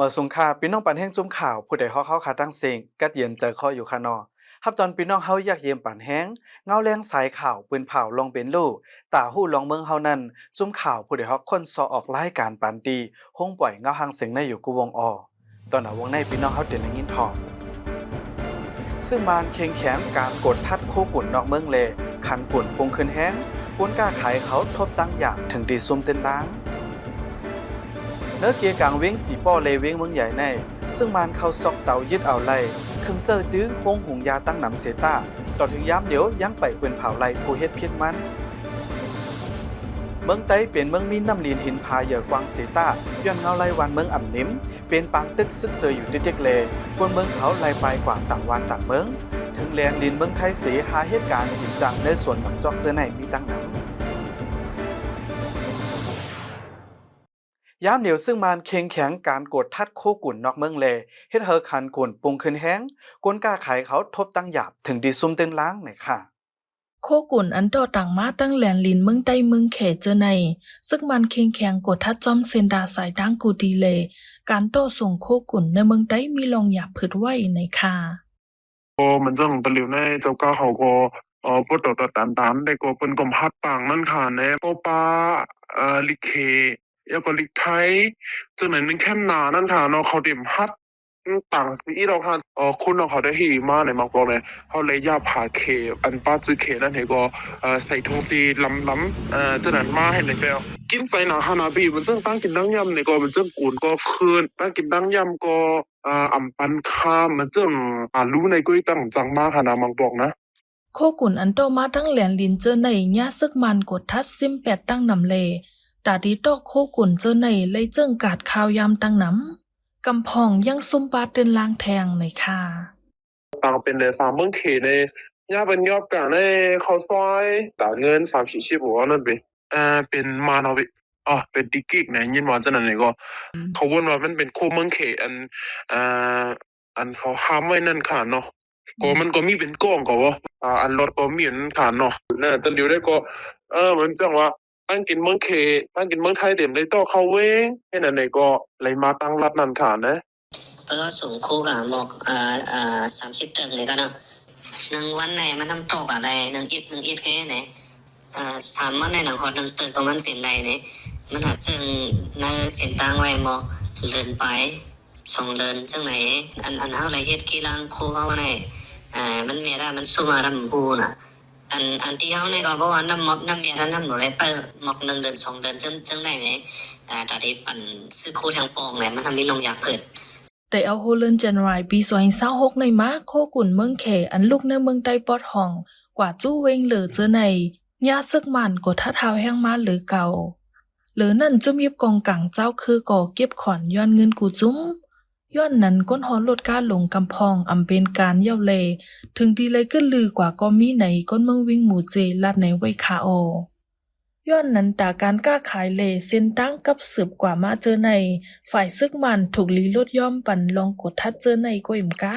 ມາສົ່ງຄ່າ ພີ່ນ້ອງປານແຮງຈຸ້ມຂ່າວ ຜູ້ໃດຮອກເຮົາຄ່າຕັ້ງເສັງ ກັດເຢັນໃຈຄໍຢູ່ຄ່ານໍ. ຮັບຕອນພີ່ນ້ອງເຮົາຢາກຢ້ຽມປານແຮງ ເງົາແລງສາຍຂ່າວ ປືນເຜົາລອງເປັນລູກ ຕາຮູ້ລອງເມືອງເຮົານັ້ນ ຈຸ້ມຂ່າວຜູ້ໃດຮອກຄົ້ນຊອກອອກລາຍການປານຕີ ໂຮງປ່ອຍເງົາຮ່າງເສັງໃນຢູ່ກູ່ວົງອໍ. ຕອນໜ້າວົງໃນ ພີ່ນ້ອງເຮົາເຕັມໄດ້ຍິນທ້ອງ. ຊຶກມານເຄັ່ງແຂງການກວດທັດໂຄກຸນນອກເມືອງ ແລະ ຂັນກຸນປຸງຂຶ້ນແຮງ ຄົນຄ້າຂາຍເຂົາທົບຕັ້ງຢາບ ເຖິງທີ່ຊຸມຕື່ນລາງ. ເນີເກກາງວຽງສີປໍ້ ແລະ ວຽງເມືອງໃຫຍ່ໃນ ຊຶກມານເຂົ້າຊອກເຕົາຍຶດເອົາໄລ່ ເຄື່ອງເຈີດື ໂຮງຫຸງຢາຕັ້ງນຳເສຍຕາ ຕໍ່ເຖິງຍາມດຽວຍັງໄປປືນເຜົາໄລ່ຜູ້ເຮັດຜິດມັນ. ເມືອງໃຕ້ເປັນເມືອງມີນ້ຳລີນຫີນຜາເຫຍື່ອກວ້າງເສຍຕາ ຍ້ອນເງົາໄລ່ບ້ານເມືອງອ່ຳນິມ ເປັນປາງຕຶກຊຶກເຊີຍຢູ່ຕິກໆ ແລະ ຄົນເມືອງເຂົາໄລ່ປ່າຍກວ່າຕ່າງບ້ານຕ່າງເມືອງ ເຖິງແລນດິນເມືອງໄທເສ ຫາເຮັດການກິນຈ້າງໃນສວນໝາກຈອກເຈີໃນມີຕັ້ງນຳ. ຍາມດຽວຊຶກມານເຄັ່ງແຂງການກວດທັດໂຄກຸນນອກເມືອງ ແລະ ເຮັດໃຫ້ຂັນກຸນປຸງຂຶ້ນແຮງ ຄົນຄ້າຂາຍເຂົາທົບຕັ້ງຢາບ ເຖິງທີ່ຊຸມຕື່ນລາງໃນຄ່າ. ໂຄກຸນອັນຕໍ່ຕັ້ງມາຕັ້ງແລນລິນເມືອງໃຕ້ເມືອງແຂເຈີໃນ ຊຶກມານເຄັ່ງແຂງກວດທັດຈອມເສັ້ນດາສາຍທາງກູຕີ ແລະ ການຕໍ່ສົ່ງໂຄກຸນໃນເມືອງໃຕ້ມີລອງຢາບພືດໄວ້ໃນຄ່າ. ກໍມັນຈັ່ງຕະຫຼຽວໃນເຈົ້າກາເຂົາກໍ ເອີ ບໍ່ຕອບຕາມຕາມ ແຕ່ກໍເພິ່ນກໍຮັບປາງນັ້ນຄ່າແນ່ ເພາະປາ ເອີ ລິກເຂ ແລ້ວກໍລິກໄທ ຈັ່ງໃດໜຶ່ງແຄມໜ້ານັ້ນຄ່າເນາະ ເຂົາເຕັມຮັບ ຕ່າງຊິອີດອອກຫັ້ນ ເອີ ຄົນເຮົາໄດ້ເຮັດມາໃນມັກບອກແນ່ ເຮົາເລີຍຢາກພາເຂ ອັນປ້າຈື່ເຂນັ້ນໃຫ້ກໍ ເອີ ໃສ່ຖົງທີ່ລຳໆ ເອີ ຈາກນັ້ນມາໃຫ້ໃນແປວ ກິນໃສ່ໜາຂະໜາດບີ ມັນຈັ່ງຕັ້ງກິນຕັ້ງຢຳໃນກໍ ມັນຈັ່ງກູນກໍຄືນ ຕັ້ງກິນຕັ້ງຢຳກໍ ເອີ ອຳປັນຄາມ ມັນຈັ່ງອາລຸໃນກ້ວຍຕັ້ງຈັ່ງມາຂະໜາດມັກບອກນະ. ໂຄກຸນອັນຕໍ່ມາຕັ້ງແລນລິນເຈີໃນ ຍາຊຶກມານກວດທັດຊິມແປດຕັ້ງນຳ ແລ ຕາດີຕອກໂຄກຸນເຈີໃນ ໄລ່ເຈີງກາດຂ່າວຍາມຕັ້ງນຳ. ກຳພອງຍັງຊຸມປາຕື່ນລາງແທງໃນຄ່າ. ຕ່າງເປັນແລສາມເມືອງເຂໃນ ຍາເປັນຍອບກາໃນເຂົ້າຊອຍ ຕາເງິນສາມສີ່ສິບ ໂອ ອັນນັ້ນເປັນ ເປັນມານເອົາເປັນ ອໍ ເປັນຕິກິກນະ ຍິນວ່າຈັ່ງນັ້ນນີ້ກໍ ເຂົາເອີ້ນວ່າມັນເປັນໂຄເມືອງເຂ ອັນ ເອີ ອັນເຂົາຫ້າມໄວ້ນັ້ນຄ່າເນາະ ກໍມັນກໍມີເປັນກ້ອງກໍວ່າ ອັນລົດກໍມີອັນນັ້ນຄ່າເນາະ ແລ້ວຕະຫຼຽວໃດກໍ ເອີ ມັນຈັ່ງວ່າ ຕັ້ງກິນເມືອງເຂ ຕັ້ງກິນເມືອງໄທເຕັມໄດ້ຕໍ່ເຂົ້າເວງ ເຮັດອັນໃດກໍໄລ່ມາຕັ້ງລັດນັ້ນຄ່ານະ. ເພິ່ນວ່າສູງຄູ່ກັບໝອກ ເອີ ເອີ ສາມສິບຕຶກນີ້ກໍເນາະ ໜຶ່ງວັນໃນມັນນຳຕໍ່ກັນໄດ້ໜຶ່ງອິດ ໜຶ່ງອິດແຄ່ໃດ ເອີ ສາມມື້ໃນໜັງຮອດໜຶ່ງຕຶກກໍມັນເປັນໄດ້ເດ ມັນຫາເຊິ່ງໃນເສັ້ນທາງໄວ້ໝອກເດືອນປາຍ ສອງເດືອນຈັ່ງໃດ ອັນ ອັນເຮົາໄດ້ເຮັດກີ່ຫຼັງຄູ່ເຮົາໃນ ເອີ ມັນແມ່ນວ່າມັນຊຸມມານຳຜູ້ນະ ອັນ ອັນທີ່ເຮົານີ້ກໍເພາະວ່ານ້ຳໝອກ ນ້ຳເມຍ ນ້ຳໜູໄດ້ໄປໝອກໜຶ່ງເດືອນ ສອງເດືອນ ເຊິ່ງ ເຊິ່ງໄດ້ໃນ ອາ ຕາໄດ້ປັນຊື້ໂຄທາງປອງແຫຼະ ມັນທຳມີລົງຢາເພີດ. ໄດ້ເອົາຫົວເດືອນຈັນວາຣີ ປີສອງພັນຊາວຫົກໃນມາ ໂຄກຸນເມືອງແຂ ອັນລຸກໃນເມືອງໃຕ້ປອດຫ້ອງ ກວ່າຈູເວງເລີເຈີໃນ ຍາຊຶກມານກໍທັດທ້າວແຮງມາເລີເກົ່າ. ເລີນັ້ນ ຈຸ້ມຢິບກອງກາງເຈົ້າຄືກໍເກັບຂອນຍ້ອນເງິນກູ້ຈຸ້ມ. ຍ້ອນນັ້ນ ກົນຫໍລົດກາລົງກຳພອງອຳເປັນການເຍົາແລ ເຖິງດີໄລ່ກຶດລືກວ່າກໍມີໃນ ຄົນເມືອງວິງໝູເຈ ລາດໃນໄວ້ຄາອໍ. ຍ້ອນນັ້ນ ຕາການຄ້າຂາຍແລ ເສັ້ນທາງກັບສືບກວ່າມາເຈີໃນ ຝ່າຍຊຶກມານຖືກລີລົດຍອມປັນລອງກວດທັດເຈີໃນກວ່າອີມກາ.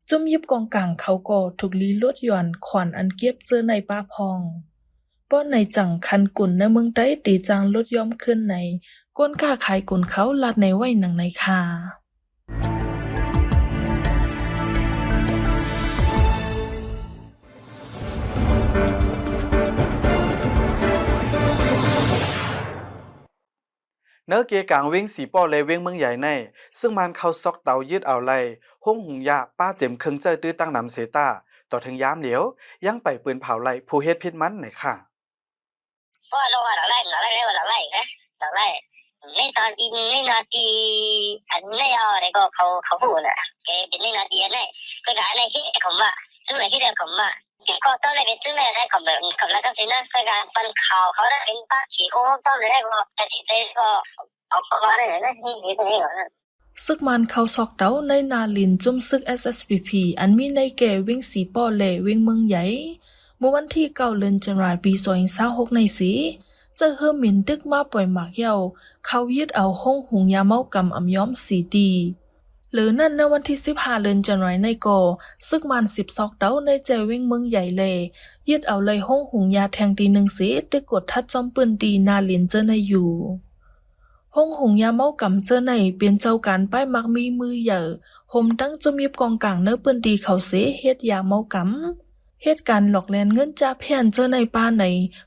ຈຸ້ມຢິບກອງກາງເຂົາກໍຖືກລີລົດຢ່ອນຂອນອັນເກັບເຈີໃນປະພອງ. ປ້ອນໃນຈັ່ງຄັນກຸນໃນເມືອງໃຕ້ເຕຈັ່ງລົດຍອມຄືນໃນ ຄົນຄ້າຂາຍກຸນເຂົາລາດໃນໄວ້ໜັງໃນຄ່າ. ເນີເກກາງວຽງສີປໍ້ ແລະ ວຽງເມືອງໃຫຍ່ໃນ ຊຶກມານເຂົ້າຊອກເຕົາຍຶດເອົາໄລ່ ໂຮງຫຸງຢາ ປາເຈັມເຄື່ອງເຈີດືຕັ້ງນຳເສຍຕາ ຕໍ່ເຖິງຍາມດຽວ ຍັງໄປປືນເຜົາໄລ່ຜູ້ເຮັດຜິດມັນໃນຄ່າ. ເພາະວ່າລາວວ່າລາວໄລ່ ລາວໄລ່ ລາວໄລ່ນະ ລາວໄລ່ ໃນຕອນທີ່ ໃນໜ້າທີ່ອັນໃນເອົາໃດກໍເຂົາ ເຂົາຮູ້ນະ ແກເປັນໃນໜ້າທີ່ອັນໃດ ເພິ່ນກໍອັນໃດເຮັດເຂົາວ່າ ຊຸມໃດເຮັດເຂົາວ່າ ເຂົາຕ້ອງໄດ້ເປັນຊຸມໃດ ເຂົາແບບ ເຂົາລະຈັ່ງຊີ້ນະ ເພິ່ນກໍປັ່ນຂ່າວເຂົາໄດ້ເປັນປາກສີໂອ້ຕ້ອງໄດ້ກໍ ແຕ່ຊິໄດ້ກໍເອົາເຂົາວ່າໄດ້ນະ ເຮັດເຮັດເຮັດ ຊຶກມານເຂົ້າຊອກເຕົາໃນນາລິນຈຸ້ມຊຶກ ເອສເອສພີພີ ອັນມີໃນແກ່ວຽງສີປໍ້ ແລະ ວຽງເມືອງໃຫຍ່ ເມື່ອວັນທີເກົ້າ ເດືອນຈັນວາ ປີສອງພັນຊາວຫົກໃນເສ ໃຊ້ເຮືອມິນຕຶກມາປ່ອຍໝາກເຍົາ ເຂົ້າຍຶດເອົາໂຮງຫຸງຢາເມົາກຳອຳຍອມສີ່ຕີ. ເລີນັ້ນ ໃນວັນທີສິບຫ້າ ເດືອນຈັນວາໃນກໍ ຊຶກມານສືບຊອກເຕົາໃນແຈວຽງເມືອງໃຫຍ່ ແລ ຍຶດເອົາໄລ່ໂຮງຫຸງຢາແທ່ງທີໜຶ່ງເສ ຕຶກກວດທັດຈອມປືນທີ່ນາລິນເຈີໃນຢູ່. ໂຮງຫຸງຢາເມົາກຳເຈີໃນ ເປັນເຈົ້າການປ້າຍໝາກມີມືໃຫຍ່ ໂຮມທັງຈຸ້ມຍິບກອງກາງໃນພື້ນທີ່ເຂົາເສ ເຮັດຢາເມົາກຳ, ເຮັດການຫຼອກແລ່ນເງິນຈາພຽນເຈີໃນປາໃນ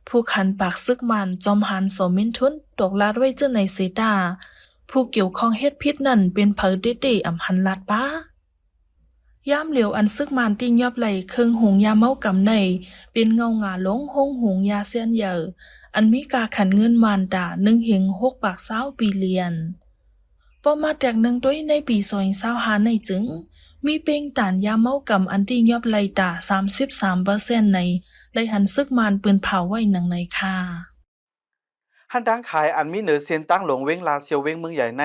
ຜູກພັນປາກເສິກມານ ຈອມຫານ ໂສມິນທຸນ ຕອກລາດໄວ້ເຈີໃນເສຕາ ຜູ້ກ່ຽວຂ້ອງເຮັດຜິດນັ້ນ ເປັນໃຜເຕໆ ອຳຫັນລາດປາ. ຍາມຫຼຽວອັນເສິກມານຕິຍອບໄລ່ເຄື່ອງຫຸງຢາເມົາກຳໃນ ເປັນເງົາງາລົງໂຮງຫຸງຢາແສນໃຫຍ່ ອັນມີກາຂັນເງິນມານຕາໜຶ່ງເຮັງຫົກປາກຊາວປີຫຼຽນ. ພໍມາແຕກໜຶ່ງໂຕຍໃນປີສອງພັນຊາວຫ້າໃນຈຶ່ງ ມີເປ່ງຕານຢາເມົາກຳອັນຕິຍອບໄລ່ຕາສາມສິບສາມເປີເຊັນໃນ ໄລ່ຫັນເສິກມານປືນເຜົາໄວ້ໜັງໃນຄ່າ. ຮ້ານຕັ້ງຂາຍອັນມີເໜີເສັ້ນທາງຫຼວງວຽງລາຊຽວ ວຽງເມືອງໃຫຍ່ໃນ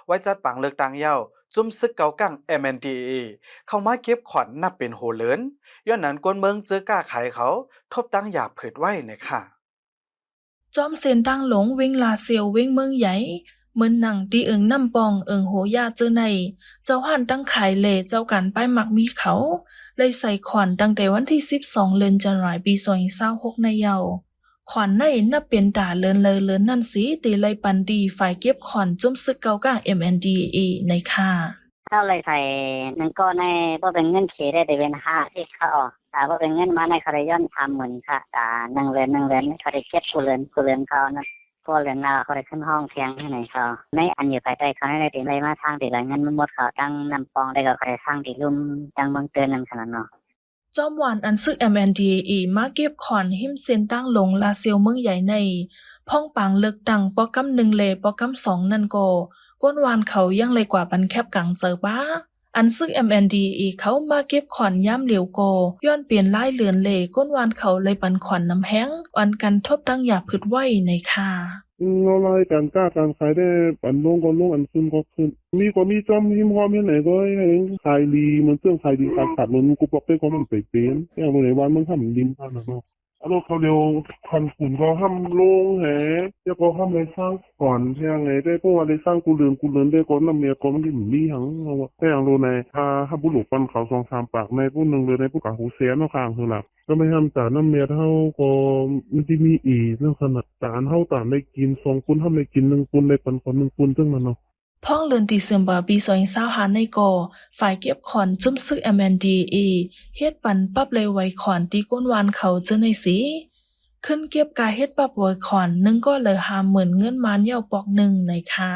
ໄວ້ຈັດປາງເລືອກຕັ້ງຍາວ ຈຸ້ມເສິກເກົາກາງ ເອັມເອັນດີເອເອ ເຂົ້າມາເກັບຂອນນັບເປັນໂຫເລີນ, ຍ້ອນນັ້ນຄົນເມືອງເຈີກ້າຂາຍເຂົາ ທົບຕັ້ງຢາຜືດໄວ້ໃນຄ່າ. ຈອມເສັ້ນທາງຫຼວງວຽງລາຊຽວ ວຽງເມືອງໃຫຍ່ ເໝືອນໜັງທີ່ເອີ່ງນ້ຳປ່ອງ ເອີ່ງໂຫຢາເຈີໃນ ເຈົ້າຮ້ານຕັ້ງຂາຍ ແລະ ເຈົ້າການປ້າຍໝາກມີເຂົາ ໄດ້ໃສ່ຂອນຕັ້ງແຕ່ວັນທີສິບສອງ ເດືອນຈັນວາ ປີສອງພັນຊາວຫົກໃນເຍົາ. ຂອນໃນນັບເປັນຕາເລີນລະເລີນນັ້ນຊິ ໄດ້ໄລ່ປັນດີຝ່າຍເກັບຂອນຈຸ້ມເສິກເກົາກາງ ເອັມເອັນດີເອເອ ໃນຄ່າ. ເຮົາໄລ່ໃສ່ໜຶ່ງກ້ອນໃນ ບໍ່ເປັນເງິນເຂດໄດ້ ໄດ້ເປັນຫ້າສິບເຂົາອອກ. ຖ້າບໍ່ເປັນເງິນມາໃນ ເຂົາໄດ້ຍ້ອນສາມໝື່ນຄ່າ. ຖ້າໜຶ່ງເດືອນ ໜຶ່ງເດືອນ ເຂົາໄດ້ເກັບຄູ່ເດືອນ ຄູ່ເດືອນເຂົານັ້ນ. ພໍເດືອນໜ້າ ເຂົາໄດ້ຂຶ້ນຮ້ອງທຽງໃຫ້ເຂົາ. ໃນອັນຢູ່ພາຍໃຕ້ເຂົານັ້ນ ໄດ້ໄລ່ມາທາງທີ່ໄລ່ເງິນມັນໝົດເຂົາ ທັງນ້ຳປ່ອງໄດ້ ກໍເຂົາໄດ້ທາງທີ່ລຸ່ມ ທັງເມືອງເຕີນນັ້ນຂະໜາດເນາະ. ຈອມວານອັນເສິກ ເອັມເອັນດີເອເອ ມາເກັບຂອນຮິມເສັ້ນທາງຫຼວງລາຊຽວເມືອງໃຫຍ່ໃນ ພ້ອມປາງເລືອກຕັ້ງປອກກຳໜຶ່ງ ແລະ ປອກກຳສອງນັ້ນກໍ ຄົນວານເຂົາຍັງໄລ່ກວາດປັນແຄບກາງເຈີປາ. ອັນເສິກ ເອັມເອັນດີເອເອ ເຂົາມາເກັບຂອນຍາມຫຼຽວກໍ ຍ້ອນເປັນລາຍເດືອນ ແລະ ຄົນວານເຂົາໄລ່ປັນຂອນນຳແຮງ ອັນກັນທົບຕັ້ງຢາຜືດໄວ້ໃນຄ່າ. ເຮົາລາຍການຄ້າການຂາຍໄດ້ ອັນລົງກໍລົງ ອັນຂຶ້ນກໍຂຶ້ນ. ມີກໍມີຈ້ອມ ຮິມຮ່ອມເຮັດໃດກໍໃຫ້ຂາຍດີ ມັນເຊິ່ງຂາຍດີຂາຍຂາດ ມັນກູປອກເປັນຂອງມັນໄປເປັນ ແຕ່ວ່າໃນວານມັນທຳລິມທາງນັ້ນເນາະ. ອັນໂລດເຂົາຫຼຽວ ຄັນຝຸ່ນກໍຫ້າມລົງແຮ ແລ້ວກໍຫ້າມໄດ້ສ້າງຂອນແຮງໄງ ແຕ່ເພາະວ່າໄດ້ສ້າງກູເລີນ ກູເລີນໄດ້ກໍນ້ຳເມຍກໍມັນບໍ່ມີຫຍັງ ເຮົາວ່າແພງໂລດໃນ ຖ້າຫ້າມບໍ່ຫຼວງປັນເຂົາສອງສາມປາກໃນ ຜູ້ໜຶ່ງເລີຍໃນຜູ້ກາງຫົກແສນເນາະ ຄ້າງເຮົາລະ ກໍໄດ້ຫ້າມຕານ້ຳເມຍເຮົາກໍມັນຊິມີອີກ ແລ້ວຂະໜາດຕານເຮົາຕານໄດ້ກິນ ສອງຄົນຫ້າມໄດ້ກິນໜຶ່ງຄົນ ໄດ້ປັນຂອນໜຶ່ງຄົນ ຈັ່ງນັ້ນເນາະ. ພອງເດືອນເດເຊັມເບີ ປີສອງພັນຊາວຫ້າໃນກໍ ຝ່າຍເກັບຂອນຈຸ້ມເສິກ ເອັມເອັນດີເອເອ ເຮັດປັນປັບໄລ່ໄຫວຂອນທີ່ຄົນວານເຂົາເຈີໃນສີ ຂຶ້ນເກັບກາເຮັດປັບໄຫວຂອນໜຶ່ງກໍເຫຼືອຫ້າໝື່ນເງິນມານເຍົາປອກໜຶ່ງໃນຄ່າ.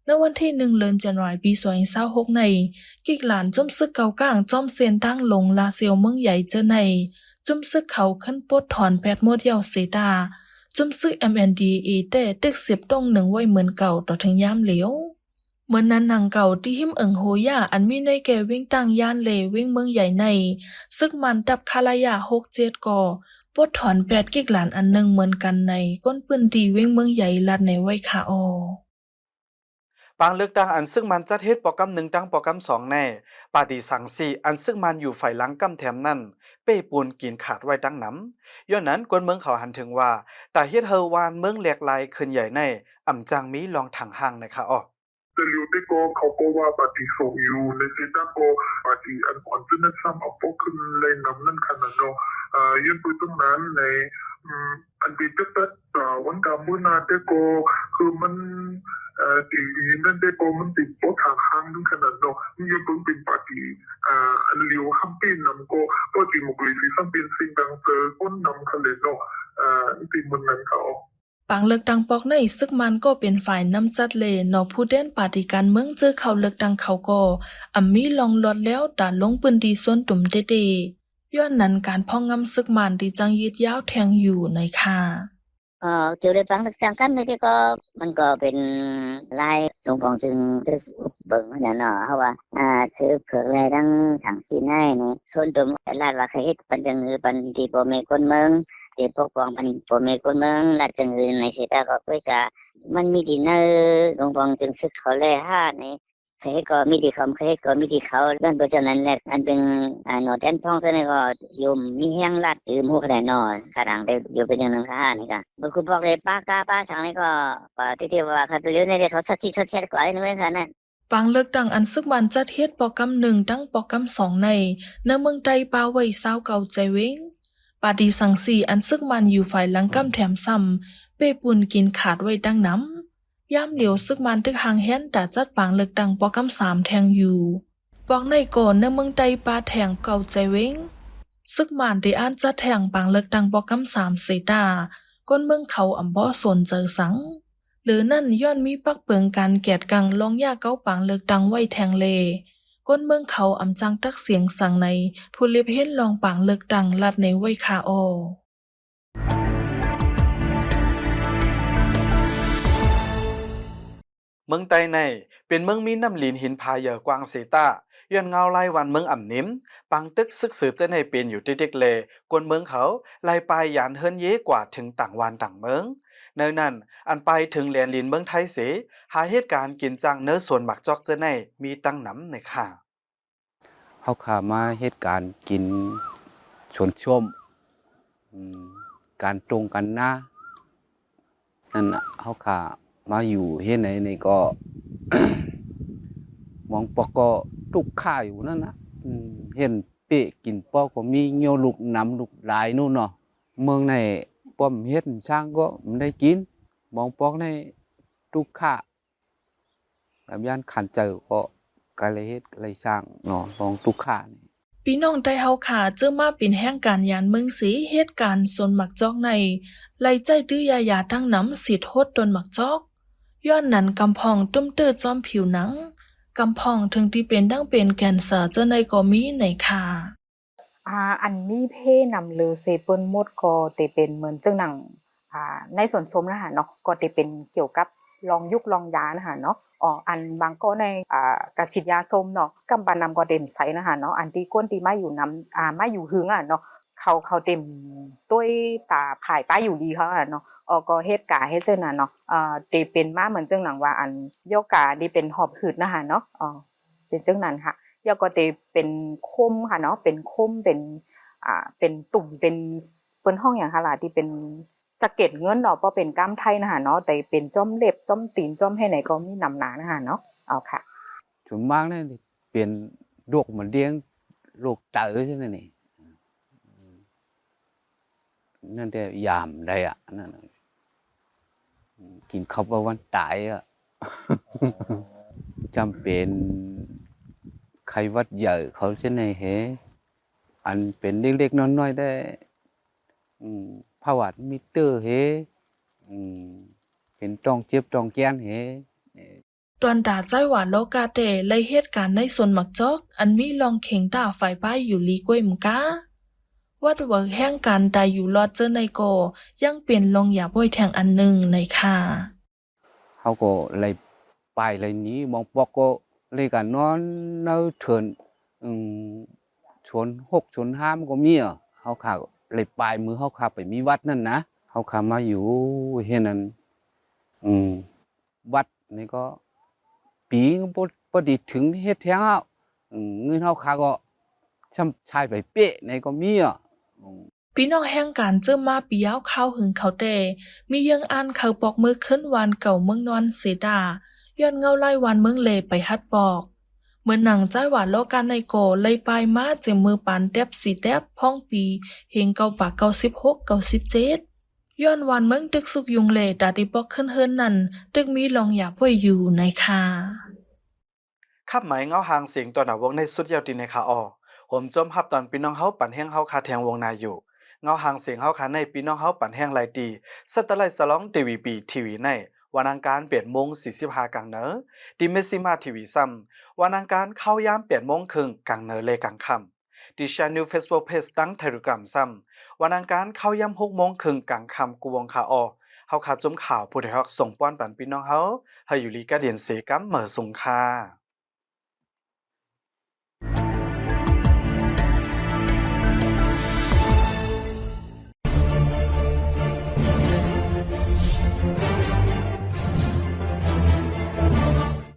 ໃນວັນທີໜຶ່ງ ເດືອນຈັນວາ ປີສອງພັນຊາວຫົກໃນ ກິກຫຼານຈຸ້ມເສິກເກົາກາງ ຈອມເສັ້ນທາງຫຼວງລາຊຽວເມືອງໃຫຍ່ເຈີໃນ ຈຸ້ມເສິກເຂົາຂຶ້ນປົດຖອນແປດໝົດເຍົາເສຕາ ຈຸ້ມເສິກ ເອັມເອັນດີເອເອ ແຕ່ຕຶກເສບຕົງໜຶ່ງໄວ້ເໝືອນເກົ່າຕໍ່ເຖິງຍາມຫຼຽວ. ເໝືອນນັ້ນໜັງເກົ່າທີ່ຮິມເອີ່ງໂຮຢາ ອັນມີໃນແກ່ວຽງຕາງຢານ ແລະ ວຽງເມືອງໃຫຍ່ໃນ ເສິກມານຕັບຄາລາຍາຫົກເຈັດກໍ ປົດຖອນແປດກິກຫຼານອັນໜຶ່ງເໝືອນກັນໃນ ຄົນພື້ນທີ່ວຽງເມືອງໃຫຍ່ລາດໃນໄວ້ຄ່າອໍ. ປາງເລືອກຕັ້ງອັນເສິກມານຈັດເຮັດປອກກຳໜຶ່ງ ທັງປອກກຳສອງໃນ ປາຕີສັງສີ ອັນເສິກມານຢູ່ຝ່າຍຫຼັງກຳແຖມນັ້ນ ເປ້ປູນກິນຂາດໄວ້ຕັ້ງນຳ. ຍ້ອນນັ້ນຄົນເມືອງເຂົາຫັນເຖິງວ່າ ຕາເຮັດໃຫ້ວານເມືອງແຫຼກຫຼາຍຂຶ້ນໃຫຍ່ໃນ ອຳຈັ່ງມີລອງຖັງຫ່າງໃນຄ່າອໍ. ແຕ່ຫຼຽວແຕ່ກໍເຂົາກໍວ່າປາຕີສອງຢູ່ ແລະ ເສດຕາກໍປາຕີອັນຂອນເຈົ້ານັ້ນຊ້ຳເອົາປອກຂຶ້ນໄລ່ນຳນັ້ນຂະໜາດເນາະ. ອາ ຍ້ອນເປີດຕັ້ງນານໃນ ອືມ ອັນເປັນຈັກແຕ່ ອາ ວັນກາເມື່ອໜ້າແຕ່ກໍຄືມັນ ເອີ ຕີດີນັ້ນແຕ່ກໍມັນເປັນປອກທາງຂ້າງນັ້ນຂະໜາດເນາະ. ມັນຍ້ອນເບິ່ງເປັນປາຕີ ອາ ອັນຫຼຽວຫ້າມເປັນນຳກໍ ປາຕີໝົກເລີຍຊິຊ້ຳເປັນເສັງດັງເຈີຄົນນຳຂະແຫຼະເນາະ. ອາ ມັນເປັນໝົດນັ້ນເຂົາ ປາງເລືອກຕັ້ງປອກໃນ ເສິກມານກໍເປັນຝ່າຍນຳຈັດ ແລະ ນອກຜູ້ແທນປາຕີການເມືອງເຈີເຂົ້າເລືອກຕັ້ງເຂົາກໍ ອຳມີລອງລອດແລ້ວຕາລົງພື້ນທີ່ສວນຕຸມເຕເຕ. ຍ້ອນນັ້ນການພອງງຳເສິກມານທີ່ຈັ່ງຍືດຍາວແທ່ງຢູ່ໃນຄ່າ. ເອີ ກ່ຽວເລື່ອງປາງເລືອກຕັ້ງກັນນີ້ກໍ ມັນກໍເປັນລາຍຫຼົງປ່ອງຈຶ່ງຖືກອຸບເບິ່ງຫັ້ນນະເນາະ. ເຮົາວ່າ ອາ ຖືກເຜືອກແລທັງສາມສີ່ນາຍນີ້ ສ່ວນຕົວລາດວ່າເຂົາເຮັດປັນຈັ່ງອື່ນ ປັນທີ່ພໍ່ແມ່ຄົນເມືອງ ທີ່ປົກປ້ອງປັນພໍ່ແມ່ຄົນເມືອງ ລາດຈັ່ງອື່ນໃນເສດຕາກໍຄືຈະ ມັນມີທີ່ໃນຫຼົງປ່ອງຈຶ່ງສຶກເຂົາແລຮາດນີ້ ເຂົາເຮັດກໍມີທີ່ເຂົາ ເຂົາເຮັດກໍມີທີ່ເຂົາ ມັນເປັນຈັ່ງນັ້ນແຫຼະ. ອັນເປັນ ອາ ໜໍແຕນພອງເທື່ອນີ້ກໍຢູ່ມີແຮງລາດຕື່ມຮູ້ຂະແໜງເນາະ ຂະໜາດໄດ້ຢູ່ເປັນຢ່າງໜຶ່ງຂະຫານີ້ກະ ບໍ່ຄືພວກໄດ້ປາກາປາສັງນີ້ກໍ ກໍທີ່ ທີ່ວ່າຄັນໄປເລື່ອນນີ້ເຂົາຊັດຊິຊັດແຊດກວ່ານີ້ເໝືອນກັນນະ. ປາງເລືອກຕັ້ງອັນເສິກມານຈັດເຮັດປອກກຳໜຶ່ງ ທັງປອກກຳສອງໃນ ໃນເມືອງໄຕປາໄວ້ຊາວເກົ້າໃຈເວງ ປາຕີສັງສີ ອັນເສິກມານຢູ່ຝ່າຍຫຼັງກຳແຖມຊ້ຳ ເປ້ປຸ້ນກິນຂາດໄວ້ຕັ້ງນຳ. ຍາມດຽວ ຊຶກມານຕຶກຫາງແຮນຕາຈັດປາງເລືອກຕັ້ງປອກກຳສາມແທ່ງຢູ່. ພວກໃນກໍໃນເມືອງໃຕ້ປາແທ່ງເກົ້າໃຈເວັງ, ຊຶກມານໄດ້ອ່ານຈັດແທ່ງປາງເລືອກຕັ້ງປອກກຳສາມເສຍຕາ, ຄົນເມືອງເຂົາອຳບໍ່ສົນໃຈສັງ. ເຫຼືອນັ້ນຍ້ອນມີປັກເປິງການແກດກັງລອງຢາເກົາປາງເລືອກຕັ້ງໄວ້ແທ່ງແລ, ຄົນເມືອງເຂົາອຳຈັ່ງຕັກສຽງສັງໃນຜູ້ເລັບເຫັນລອງປາງເລືອກຕັ້ງລັດໃນໄວ້ຄາອໍ. ເມືອງໃຕ້ໃນເປັນເມືອງມີນ້ຳລິນຫີນຜາເຫຍີກວ້າງເສຕາ, ຍ້ອນງາວລາຍວັນເມືອງອຳນິມ, ປາງຕຶກຊຶກເສີເຈີໃນເປັນຢູ່ຕິກໆ ແລ ຄົນເມືອງເຂົາໄລ່ປາຍຢານເຮືອນເຢກວ່າເຖິງຕ່າງບ້ານຕ່າງເມືອງ. ໃນນັ້ນ ອັນປາຍເຖິງແດນດິນເມືອງໄທເສ ຫາເຮັດການກິນຈ້າງເນີສວນໝາກຈອກເຈີໃນມີຕັ້ງນຳໃນຄ່າ. ເຮົາຂ້າມາເຮັດການກິນສວນຊົມ ອືມ ການຕົງການນາ ນັ້ນນະ ເຮົາຂ້າມາຢູ່ເຮັດໃນນີ້ກໍ ມອງປອກກໍຕຸກຂາຢູ່ນັ້ນນະ ອືມ ເຫັນເປະກິນປອກກໍມີ ໂຍລູກນຳລູກຫຼາຍນູ້ນເນາະ ເມືອງໃນປ້ອມເຮັດຊ່າງກໍບໍ່ໄດ້ກິນ ມອງປອກໃນຕຸກຂາ ແບບຢ້ານຂັນໃຈກໍ ກໍເລີຍເຮັດເລີຍສ້າງເນາະ ລອງຕຸກຂານີ້. ພີ່ນ້ອງໃຕ້ເຮົາຂ້າເຈີມາເປັນແຮງການຍານເມືອງເສ ເຮັດການສວນໝາກຈອກໃນ ໄລ່ໃຊ້ຕື້ຢາຢາຕັ້ງນຳສີດຫົດຕົ້ນໝາກຈອກ. ຍ້ອນນັ້ນກຳພອງຕຸ້ມເຕີຈອມຜິວໜັງ, ກຳພອງເຖິງທີ່ເປັນດັ່ງເປັນແກນເສືອເຈີໃນກໍມີໃນຄ່າ. ອາ ອັນມີເພນຳເລີເສເປີ້ນໝົດກໍເຕເປັນເໝືອນຈັ່ງໜັງ ອາ ໃນສວນຊົມນະຫະເນາະ ກໍເຕເປັນກ່ຽວກັບລອງຢູກລອງຢານະຫະເນາະ. ອໍ ອັນບາງກໍໃນ ອາ ກາສີດຢາຊົມເນາະ ກຳປານຳກໍເຕັມໃສນະຫະເນາະ ອັນທີ່ຄົນທີ່ມາຢູ່ນຳ ອາ ມາຢູ່ຫຶງອະເນາະ ເຂົາ ເຂົາເຕັມ ໂຕຍຕາພາຍປ້າຢູ່ດີເຂົາອະເນາະ. ອໍ ກໍເຮັດກາເຮັດຈັ່ງນັ້ນເນາະ ເອີ ເຕເປັນມາເໝືອນຈັ່ງໜັງວ່າ ອັນ ໂຍກາທີ່ເປັນຫອບຫືດນະຫະເນາະ ເປັນຈັ່ງນັ້ນຫະ. ແລ້ວກໍເຕເປັນຄົມຫະເນາະ ເປັນຄົມ ເປັນ ອາ ເປັນຕຸ່ມ ເປັນ ເພິ່ນຮ້ອງຫຍັງຫະລະ ທີ່ເປັນສະເກັດເງິນເນາະ ບໍ່ເປັນກ້າມໄທນະຫະເນາະ ແຕ່ເປັນຈ້ອມເລັບ ຈ້ອມຕີນ ຈ້ອມແຮ່ໃດກໍມີນຳໜານະຫະເນາະ. ເອົາຄ່ະ ສ່ວນມາກນີ້ເປັນໂລກມະເຮັງ ໂລກໄຕຊັ້ນນີ້ ນັ້ນແຕ່ຍາມໃດອະ ນັ້ນ ກິນເຂົ້າປະວັນຕາຍອະ ຈຳເປັນໄຂ້ຫວັດໃຫຍ່ເຂົາຈັ່ງໃດເຫ ອັນເປັນເລັກໆນ້ອຍໆໄດ້ ອືມ ພາວະມີເຕີເຫ ອືມ ເປັນຕ້ອງເຈັບຕ້ອງແກ່ນເຫ. ຕອນຕາໃຈວ່າລໍກາແຕ່ໄລ່ເຮັດການໃນສວນໝາກຈອກ ອັນມີລ່ອງເຂງຕາຝາຍປ້າຍຢູ່ລີກວຍໝູກາ ວັດເວີແຫ່ງການຕາຍຢູ່ລອດເຈີໃນກໍຍັງເປັນລ່ອງຢາບໄວ້ແທ່ງອັນໜຶ່ງໃນຄ່າ. ເຮົາກໍໄລ່ປາຍໄລ່ໜີ ບາງປອກກໍເລີຍການນອນໃນເທີນ ອືມ ສວນຫົກສວນຫ້າມັນກໍມີອະ ເຮົາຂ້າໄລ່ປາຍມື້ເຮົາຂ້າໄປມີວັດນັ້ນນະ ເຮົາຂ້າມາຢູ່ເຮັດນັ້ນ ອືມ ວັດນີ້ກໍປີບໍ່ ບໍ່ໄດ້ເຖິງເຮັດແທ້ງເອົາ ອືມ ເງິນເຮົາຂ້າກໍຊ້ຳຊາຍໄປເປະໃນກໍມີອະ ອືມ. ພີ່ນ້ອງແຫ່ງການເຈີມາປີຍາວຄາວຫຶງເຂົາແຕ່ ມີເຢິງອ່ານເຂົ້າປອກມື້ຄືນວານເກົ່າເມືອງນອນເສຕາ ຍ້ອນເງົາລາຍວານເມືອງແລໄປຮັດປອກ ເໝືອນໜັງໃຈວ່າລໍກາໃນກໍໄລ່ປາຍມາເຈັມມື້ປານແຕັບສີ່ແຕັບ ພ້ອງປີເຮງເກົ້າປາເກົ້າສິບຫົກ ເກົ້າສິບເຈັດ ຍ້ອນວານເມືອງຕຶກຊຸກຍຸງແລ ຕາທີ່ປອກຄືນເຮືອນນັ້ນ ຕຶກມີລ່ອງຢາບໄວ້ຢູ່ໃນຄ່າ. ຄຳໝາຍເງົາຫາງສຽງຕອນໜ້າວົງໃນສຸດຍາວຕີໃນຄ່າອໍ ໂຮມໂຈມຮັບຕອນພີ່ນ້ອງເຮົາປັນແຮງເຮົາຄ່າແທງວົງໜ້າຢູ່. ເງົາຫາງສຽງເຮົາຄ່າໃນພີ່ນ້ອງເຮົາປັນແຮງໄລ່ຕີ Satellite ສະຫຼອງ DVB TV ໃນວັນອັງຄານແປດໂມງສີ່ສິບຫ້າກາງເນີ, ທີ່ Maxima TV ຊ້ຳ ວັນອັງຄານເຂົ້າຍາມແປດໂມງເຄິ່ງກາງເນີ ແລະ ກາງຄ່ຳ. ທີ່ Shan News Facebook Page ທັງ Telegram ຊ້ຳ ວັນອັງຄານເຂົ້າຍາມຫົກໂມງເຄິ່ງກາງຄ່ຳ ກູ່ວົງຄ່າອໍ. ເຮົາຂ້າຈຸ້ມຂ່າວຜູ້ໄດ້ຮັກສົ່ງປ້ອນປັນພີ່ນ້ອງເຮົາ ໃຫ້ຢູ່ດີກະດຽນເສກຳ ເໝີສູງຄ່າ.